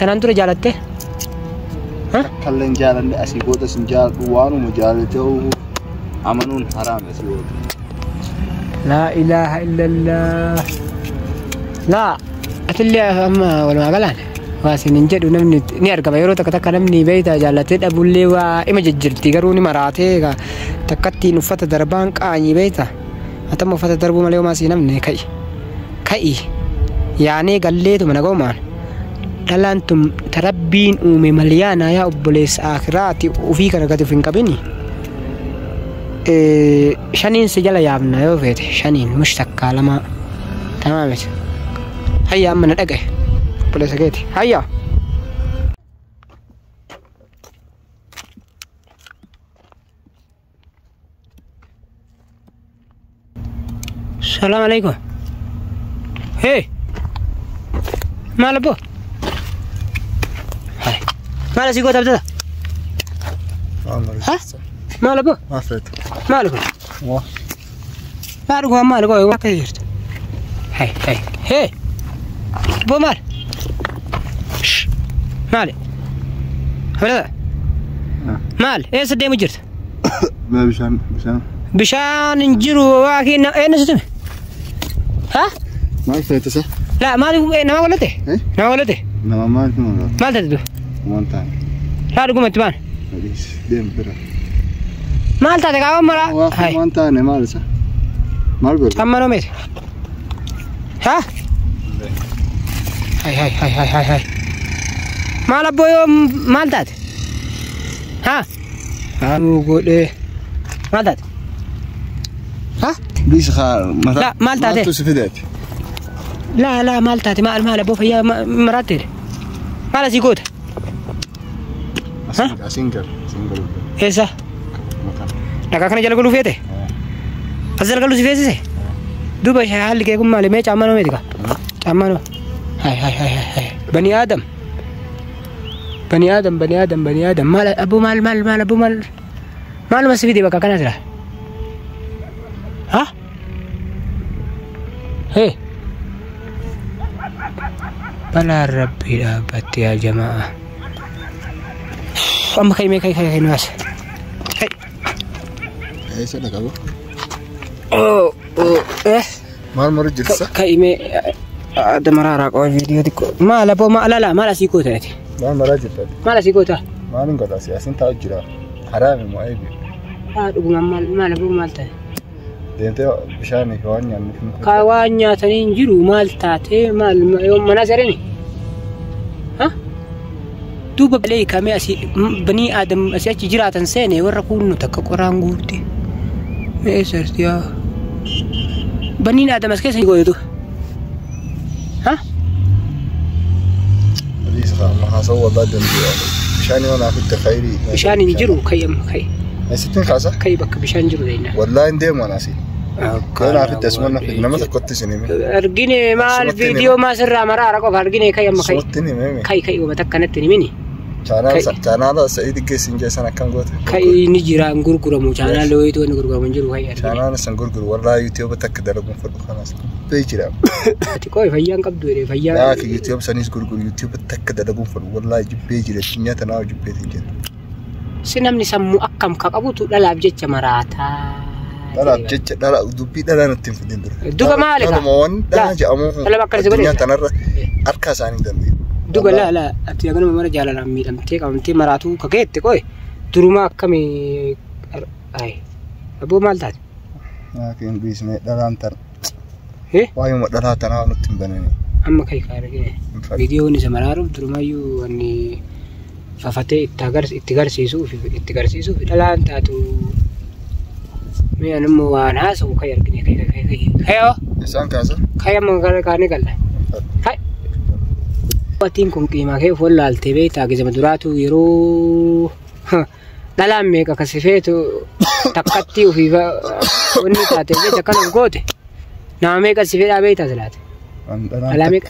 Tanaan dura jaalattee? Takkallee hin jaalanne asii boodas hin jaaladhu waanuma jaalatee amanuun haraame asii booda. Laa ilaaha illallah. Laa atillee amma walumaa galaan waa isin hin jedhu namni ni argama yeroo takka takka namni beeyta jaallatee dhabullee waa ima jijjirti garuu ni maraatee egaa takkattiin uffata darbaan qaanyii beeyta atama uffata darbuu malee homaa sii namni ka'i ka'i yaanee galleetuma nagoomaan dhalaan tun ta rabbiin uume malyaanaa yaa obboleessa akiraati ufii kana gadi of hin qabini. Shaniin si jala yaabna yoo feete shaniin mush takkaa lamaa tamaa miti. Hayya amma na dhagaye obboleessa keeti hayya. Salaam alaikum. Hey. Maal abbo? Hai. Maal asii goota abdata? Ha? Maal abbo? Maal feete? Maal kun? Waa. Maal kun maal kun akka jirtu? Hey, hey, hey. Abbo maal? Shh. Maali? Abdata? Maal? Eessa deemu jirta? Bishaan bishaan. Bishaan hin jiru waa kenna eenyu si tume? Ha? Maal feete sa? Laa maal nama godhate? Eh? Nama godhate? Nama maal nama godhate? Maal taate duuba? Waan taane. Laa dhuguma itti baan. Adiis deem bira. Maal taate qaama maraa? Waa waan taane maal isa? Maal godhe? Amma noo meete? Ha? Hai hai hai hai hai hai. Maal abboo yoo maal taate? Ha? Haa godhee. Maal taate? Ha? Dhiisi haa mataa. Laa maal taate? Maaltu si fideeti? Laa laa maal taate maal maal abboo fayyaa maraatte? Maal asii goota? Asiin gal. Asiin galuu. Eessa? Mataa. Dhagaa kana jala galuu feete? As jala galuu si feesise? Duuba haalli kee kun maali? Mee caammaa noo meeti kaa? Caammaa noo. Hai hai hai hai hai. Bani Aadam. Bani Aadam bani Aadam bani Aadam. Maal abboo maal maal maal abboo maal? Maaluma si fide bakka kana jira? Ha? Hee. Balaan rabbii dhaabbatte yaa jamaa. Amma ka'i mee ka'i ka'i ka'i nuwaas. Ka'i. Eessa dhaqaba? Oh oh eh. Maal maru jirsa? Ka'i mee adda maraaraa qaba viidiyoo xiqqoo. Maal abboo maal lala maal asii goota ati? Maal maraa jirta? Maal asii goota? Maal hin godha asiin taa'u jira. Haraami moo eebi? Haa dhuguma maal maal abboo maal ta'e? Deemtee bishaan fi waan nyaannu fi Kaa waan nyaatanii hin jiru maal taatee maal yoo manaa seerani? Ha? Duuba balee kamee asii banii aadam asii achi jiraatan seene warra kuunnu takka qoraan guurti. Mee sarti yaa. Baniin aadam as keessa gootu. Ha? Dhiisi haa amma haasawuu walaa danda'u. Bishaan yoo naaf itti khayrii. Bishaan hin jiru ka'i amma ka'i. Eessattiin kaasa? Ka'i bakka bishaan jiru deemna. Wallaahi hin deemu ani asii. Yoo naaf itti asuma naaf nama tokkotti isin hime. Argine maal Asumatti hin viidiyoo maa sirraa maraara qofa argine ka'i amma ka'i. Asumatti hin hime. Ka'i ka'i uummata akkanatti hin himini. Chaanaala Sa'iid geessin jeessan akkam goote? Ka'i ni jira hin gurguramu chaanaala wayiitu wanni gurguramu hin jiru ka'i argine. Chaanaala san gurguru wallaahi yuutuuba takka dalaguun fedhu kanas gubbee jira. Ati qo'i fayyaan qabdu jedhee fayyaa. Laaki yuutuuba sanis gurguru yuutuuba takka dalaguun fedhu wallaahi jibbee jira addunyaa tanaa jibbeetiin jira. Si namni sammuu akkam ka qabutu dhalaaf jecha maraataa. Dhalaaf jecha dhala dubbii dhalaa natti hin fidin dura. Duba maali kaa? Dhaluma waan dhalaa jedhamu Dhala akkana si godhe. addunyaa tanarra harka isaanii hin dandeenye. Duba laa laa ati haganuma mara jaalalaan miidhamtee qabamtee maraatuu ka geette qo'i durumaa akkamii ay abboo maal taate? Laakiin dhiisnee dhalaan tan Eh? waayuma dhalaa tanaa nutti hin banani. Amma kai kaa argine viidiyoon isa maraaruuf durumaayyuu wanni fafatee itti garsiisuuf itti garsiisuuf dhalaan taatu mee anummoo waan haasa'u kai argine kai kai kai kai hoo Isaan kaasa? kai amma gara kaanee galla kai. Atiin kun qiimaa kee of wallaaltee beektaa gizama duraatu yeroo dhalaan meeqa kasi feetu takkatti ofii wanni taate jecha akkana goote nama meeqa si fedhaa beektaa silaate. Dhalaa meeqa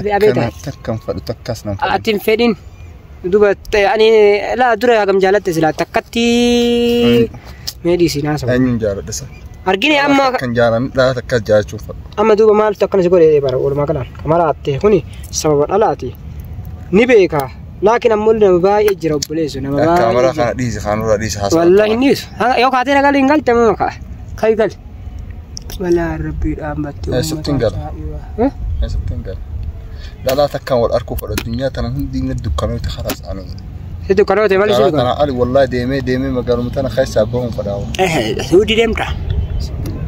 si fedhaa beektaa? Takkan fedhu takkas nan fedhu. Ati hin fedhin duba ani laa dura hagam jaalatte silaa takkatti mee dhiisii naasa. Eenyuun jaaladha isa? Argine amma Takkan jaalanni dhalaa takkas jaalachuun fedhu. amma duuba maaltu akkana si godhe bara oolmaa kanaan kamaraatte kuni sababa dhalaati. Ni beeka. Laakiin ammoo nama baay'ee jira obboleessu nama baay'ee. Kaameraa kana dhiisi kaanurraa dhiisi haasaa. Wallahi hin dhiisu. Yoo kaatee na galee hin galte amma kaa. Kai gali. Balaa rabbii dhaabbatte. Eessatti hin gala? Eessatti hin gala? Dhalaa takkaan wal arguu fedha addunyaa tana hundi inni dukkanooti khalaas ani. Si dukkanoote malee si Dhalaa tana dukkanoote. ali wallahi deemee deemee magaaluma tana keessaa bahuun fedhaa. Suudii deemta.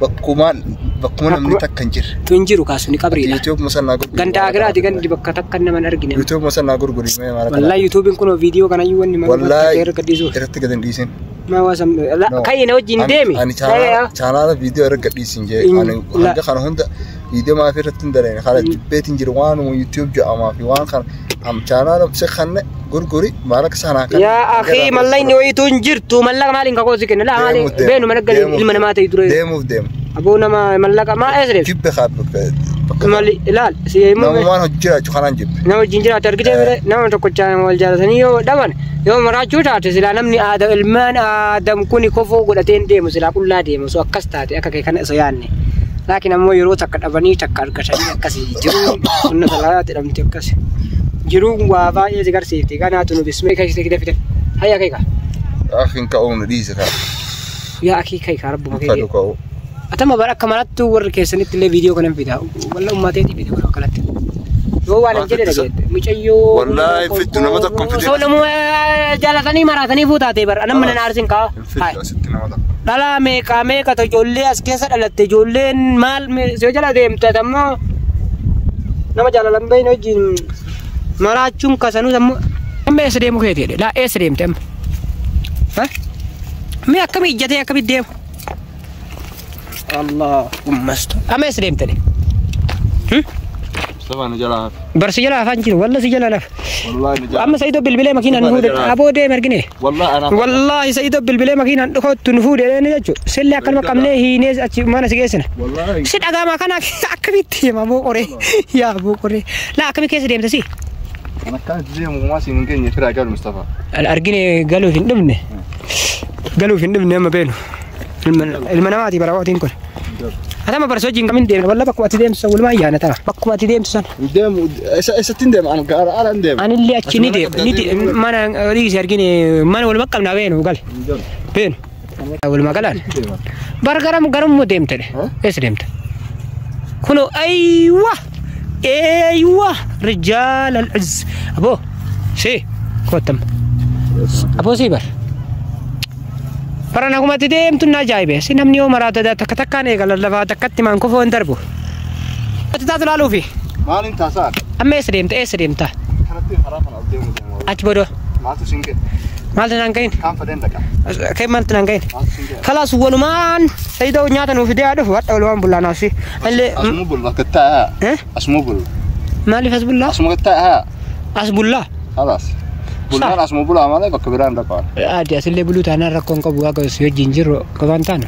Bakkuma bakkuma namni takka hin jirre. Tu hin jiru kaasu ni qabriidha. YouTube masannaa gurguri. Ganda agiraati gandi bakka takka nama hin argine. YouTube masannaa gurguri mee maal Wallahi YouTubein kun viidiyoo kanayyuu wanni maal Wallahi irra gadhiisuuf. irratti gad hin dhiisin. Maa waasam kai na wajjin deemi. Ani chaanaala viidiyoo irra gadhiisin jee ani hanga kana hunda viidiyoo maaf irratti hin dalayne kana jibbeetiin jiru waanuma YouTube jedhamaa fi waan kana am chaanaala si kanne gurguri maal akka sanaa kan. Yaa akhi mallaqni wayituu hin jirtu mallaqa maaliin kakoo si kenna laa maaliin beenu mana gali ilma namaa ta'e dure. Deemuuf deemu. Aboo nama mallaqa maa eessa deemtu? Jibbe haa bakka. Mali ilaal si immoo Namumaan hojii jiraachuu kanaan jibbe. Nama wajjin jiraatu argitee bire nama tokkochaa nama wal jaalatanii yoo dhaban yoo maraachuu taate silaa namni aadam ilmaan aadam kuni kofoo godhatee hin deemu silaa qullaa deemu osoo akkas taate akka kee kana osoo yaadne. Laakiin ammoo yeroo takka dhabanii takka argatanii akkasii jiruun sunna salaayaa jedhamti akkas. Jiruun waa baay'ee si garsiifti kanaatu nu bismee keessa fide fide. Hayya kee kaa. Akhin ka'uu nu dhiise kaa. Yaa akii kee kaa rabbuma kee. Fadhu ka'uu. Atama bara akka manattu warri keessanitti illee viidiyoo kana fida. Walla ummateetii viidiyoo kana akkanatti. Yoo waan hin jedhe dhageette. Mucayyoo. Wallaahi fiddu nama tokko hin fidin. Osoo namuma jaalatanii maraatanii fuutaatee bara namni nan aarsin kaa. Hin fiddu asitti nama tokko. Dhalaa meeqa meeqatu ijoollee as keessa dhalatte ijoolleen maal si jala deemte ammoo nama jaalalan beeyne wajjin maraachuun kasanuu ammoo. Amma eessa deemu keeti jedhe laa eessa deemte amma? Ha? Mee akkamii ijjatee akkamii deemu? Allahumma astu. Amma eessa deemte dhe? Mustafa nu jalaa hafe. Bar si jala hafaan jiru walla si jala lafa. Wallaahi nu jalaa. Amma Sa'iidoo bilbilee makiinaan nu fuudhe aboo deem argine. Wallaahi anaa. Wallaahi Sa'iidoo bilbilee makiinaan dhukootti nu fuudhe jedhee jechuudha. Sillee akkanuma qabnee hiinee achi mana si geessina. Wallaahi. Si dhagaamaa kana akkamitti hima aboo qoree yaa aboo qoree laa akkamii keessa deemte si? Kan akkanatti deemu uumaa siin hin geenye firaa galu Mustafa. Argine galuuf hin dhufne. Galuuf hin dhufne amma beenu. Ilma namaati bara waatiin kun. Atama bara sochiin kamiin deemna walla bakkuma ati deemtu san walumaa ayyaana tana bakkuma ati deemtu san. Deemu eessatti hin deemu ani gaara ala hin deemu. Anillee achi ni deema ni deema mana dhiisi argine mana walumaa qabna beenu gal beenu. Walumaa galaan. Bara garam garamuma deemte dhe eessa deemte? Kunoo aywa aywa rijaal al-izz aboo si kottam aboo si bar. Bara nagumatti deemtu na ajaa'ibe si namni yoo maraata takka takkaan eegala lafaa takkatti maan kofoo hin darbu. Ati taatu laaluufi. Maaliin taasaa? Amma eessa deemta eessa deemta? Kanatti karaa kana ol deemu deemu. Achi booda. Maaltu siin ga'e? Maaltu naan ga'in? Kaan fedheen dhaqa. Kee maaltu naan ga'in? Maaltu siin ga'e? Kalaas walumaan Sa'iidoo nyaata nuuf fidee haa dhufu hadha walumaan bullaanaas. Illee. Asuma bulla kattaa. Asuma bulla. Maaliif as bullaa? Asuma kattaa. As bullaa? Kalaas. Bullaan asuma bulaa malee bakka biraan dhaqaa. Adi asillee buluu taanaan rakkoon qabu waaqa si wajjin jirru qofaan taana.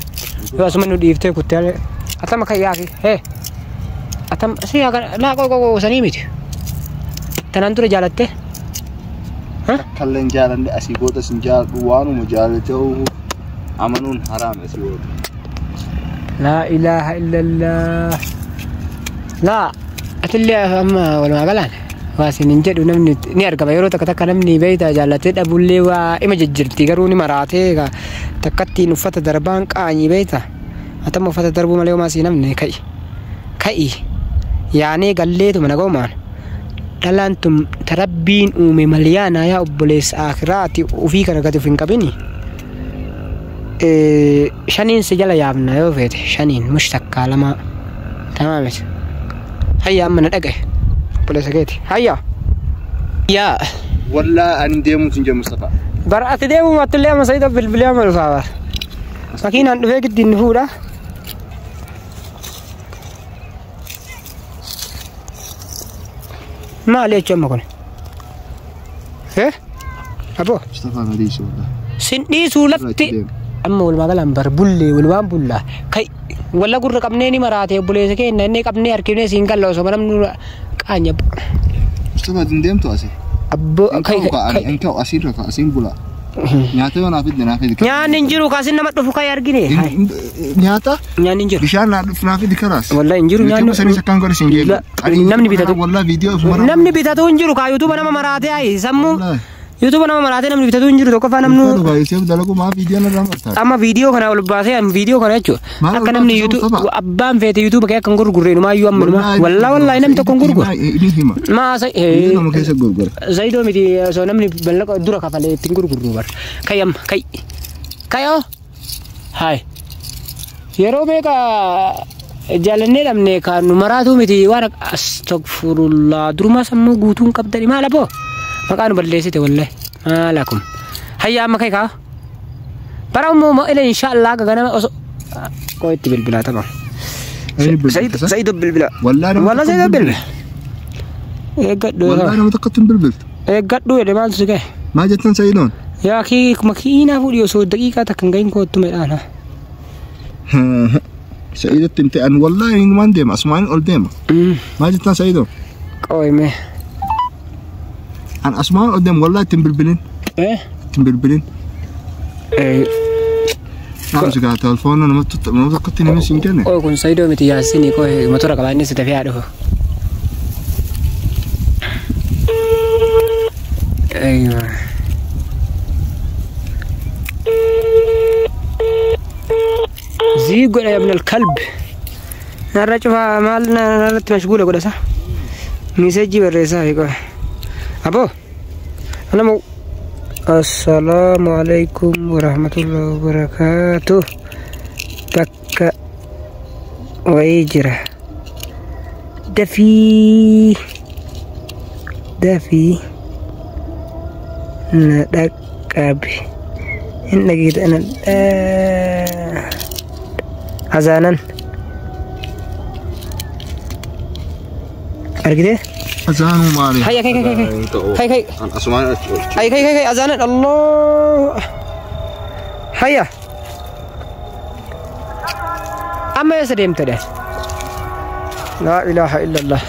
Yoo asuma nu dhiiftee kuttee atama kan yaaki hee atam si yaa laa qoo qoo sanii miti. Tanaan dura jaalattee. Takkallee hin jaalanne asii booda sin jaaladhu waanuma jaalatee amanuun haraam asii booda. Laa ilaaha illallah. Laa atillee amma walumaa galaan. Waa isin hin jedhu namni ni argama yeroo takka takka namni beeyta jaallatee dhabullee waa ima jijjiirti garuu ni maraatee takkattiin uffata darbaan qaanyii beeyta atama uffata darbuu malee homaa sii namni ka'i ka'i yaanee galleetuma nagoomaan dhalaan tun tarabbiin uume malyaanaa yaa obboleessa akiraati ufii kana gadi of hin qabini shaniin si jala yaabna yoo feete shaniin mush takkaa lama tamaamiti hayya amma na dhagaye. Obboleessa keeti. Hayya. Yaa. Wallaahi ani deemuu sin jedhu Mustafa. Bara ati deemuu mattillee amma Sa'iidoo bilbilee amma dhufaa bara. Makiinaan dhufee giddiin nu fuudha. Maali jechuun amma kun? Aboo. Mustafa na dhiisi wallaahi. Sin dhiisuu lafti. Amma walumaa galaan bar bullee walumaan bullaa. Kai walla gurra qabnee ni maraate obboleessa keenya inni qabnee harkifnee siin galla osoo namni qaanya. Mustafa hin deemtu asii. Abboo kai kai. Hin ka'u asiirra ka'a asiin bulaa. Nyaata yoo naaf fidde naaf fidi. Nyaanni hin jiru kaasin nama dhufu kai argine. Nyaata Nyaanni hin jiru. bishaan naaf fidi karaas. Wallahi hin jiru nyaanni. YouTube sanis akkaan godhe sin jeequ. Namni bitatu. Wallahi viidiyoo ofuma. Namni bitatu hin jiru kaa YouTube nama maraatee ayi sammuu. Wallahi. YouTube nama maraatee namni bitatu hin jiru tokkoffaa namni. YouTube dalagu maa viidiyoo narraa martaa. Amma viidiyoo kana ol baasee an viidiyoo kana jechuudha. Maal Akka ol namni baasee YouTube sababa? Abbaan feete YouTube kee akka hin gurgurre numaayyuu amma numa. Wallaa wallaahi namni tokko hin gurguru. Inni hima. Maa sa Viidiyoo nama keessa gurgura. Zayidoo miti osoo namni mallaqa dura kafalee ittiin gurgurru bar. Kai amma kai. Kai oo. Hai. Yeroo meeqa jaalannee dhabne kan nu maraatu miti waan astagfirullah durumaa sammuu guutuun qabdani maal aboo maqaa nu balleessite wallahi maal akum. Hayya amma kai kaa. Bara immoo ila inshaallah akka ganama osoo koo itti bilbilaa tama. Zayidoo bilbila. Wallahi nama Wallah tokko Zayidoo bilbila. Eeggadhu. Wallahi nama tokkotti hin bilbiltu. Eeggadhu jedhe maaltu si gahe? Maal jettan Sayidoon? Yaa kii makiinaa fuudhi osoo daqiiqaa takka hin gahin koottu medhaan. Sayidotti himte an wallahi inumaan deema asumaan ol deema. Maal jettan Sayidoon? Qoyme. An asumaan ol deema wallahi ittiin bilbilin. Eh? Ittiin bilbilin. Eh, Naam si gaa telefoona nama tokkotti nama siin kenne. qoy kun Sayidoo miti yaasini qoy motora qabaa inni si dafee haa dhufu. Aywa. Zii godha ya ibn al-kalb. Narra cufaa maal narratti mashguula godha sa? Miseejii barreessaa fi qoy. Aboo. Nama Assalaamu alaikum warahmatullahi wabarakatuh. Bakka wayii jira. Dafii dafii na dhaqqabi. Hin dhageeta na azaanan. Argitee? Azaanuu maali? Hayya kai kai kai kai. Kai kai. An asumaan achi ol. Ay kai kai kai azaanan Allah. Hayya. Amma eessa deemte dha? Laa ilaaha illallah.